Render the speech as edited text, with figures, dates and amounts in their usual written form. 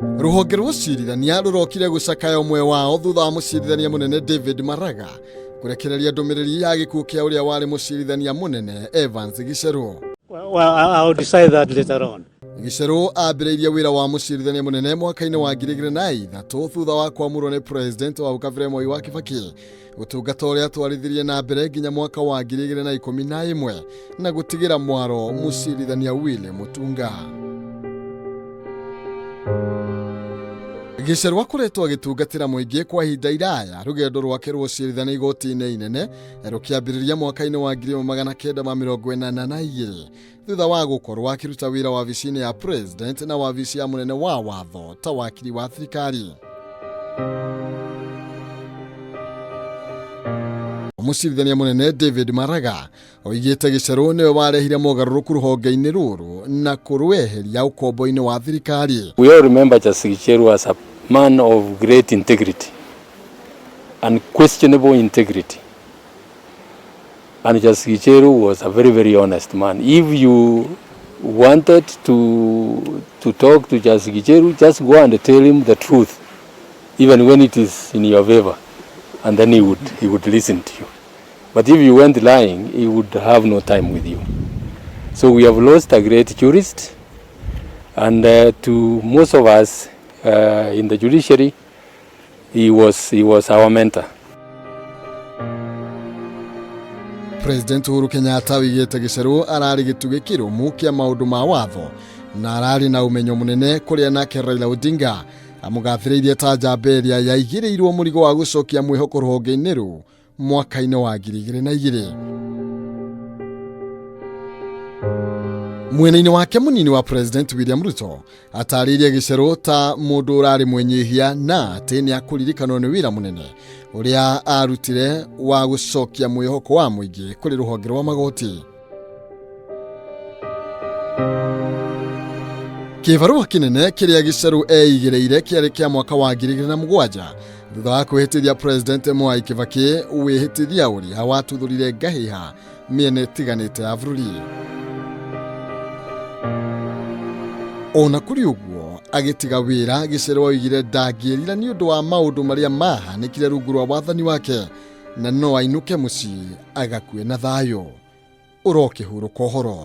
Rũhonge rwa ũcirithania rũrokire gũcakaya ũmwe wao thutha wa mũcirithania mũnene David Maraga kũrekereria ndũmĩrĩri ya gĩkuũ kĩa ũrĩa warĩ mũcirithania mũnene Evans Gicheru. Well, I'll decide that later on. Gicheru ambĩrĩirie wĩra wa mũcirithania mũnene mwaka-inĩ wa 2003 thutha wa kwamũrwo nĩ president wa kabere Mwai wa Kibaki. Ũtungata ũrĩa atwarithirie na mbere nginya mwaka wa 2011 na gũtigĩra mwaro mũcirithania Willy Mutunga. Gicheru akoretwo agĩtungatĩra mũingĩ kwa ihinda iraya. Rũgendo rwake rwa ũcirithania igoti-inĩ inene rũkĩambĩrĩria mwaka-inĩ wa 1982 thutha wa gũkorwo akĩruta wĩra wabici-inĩ ya president na wabici ya mũnene wa watho ta wakiri wa thirikari. Mũcirithania mũnene David Maraga oigĩte Gicheru nĩwe warehire mogarũrũku rũhonge-inĩ rũrũ na kũrweheria ũkombo-inĩ wa thirikari. We all remember Justice Gicheru as a man of great integrity, unquestionable integrity. And Justice Gicheru was a very, very honest man. If you wanted to talk to Justice Gicheru, just go and tell him the truth, even when it is in your favor, and then he would listen to you. But if you went lying, he would have no time with you. So we have lost a great jurist, and to most of us in the judiciary, he was our mentor. President Uhuru Kenyatta oigĩte Gicheru ararĩ gĩtugĩ kĩrũmu kĩa maũndũ ma watho na ararĩ na ũmenyo mũnene, kũrĩa nake Raila Odinga amũgathĩrĩirie ta njamba ĩrĩa yaigĩrĩirwo mũrigo wa gũcokia mwĩhoko rũhonge-inĩ rũu mwaka-inĩ wa 2002. Mwena-inĩ wake, mũnini wa President William Ruto atarĩirie Gicheru ta mũndũ ũrarĩ mwĩnyihia na atĩ nĩ akũririkanwo nĩ wĩra mũnene ũrĩa arutire wa gũcokia mwĩhoko wa mũingĩ kũrĩ rũhonge rwa magoti. Kĩbarũa kĩnene kĩrĩa Gicheru eigĩrĩire kĩarĩ kĩa mwaka wa 2007 thutha wa kwĩhĩtithia President Mwai Kibaki, wĩhĩtithia ũrĩa watuthũrire ngahĩha mĩena ĩtiganĩte ya bũrũri. Ona kũrĩ ũguo, agĩtiga wĩra, Gicheru oigire ndangĩrira nĩ ũndũ wa maũndũ marĩa mahanĩkire rungu rwa wathani wake na no ainũke mũciĩ agakue na thayũ. Ũrokĩhurũka ũhoro.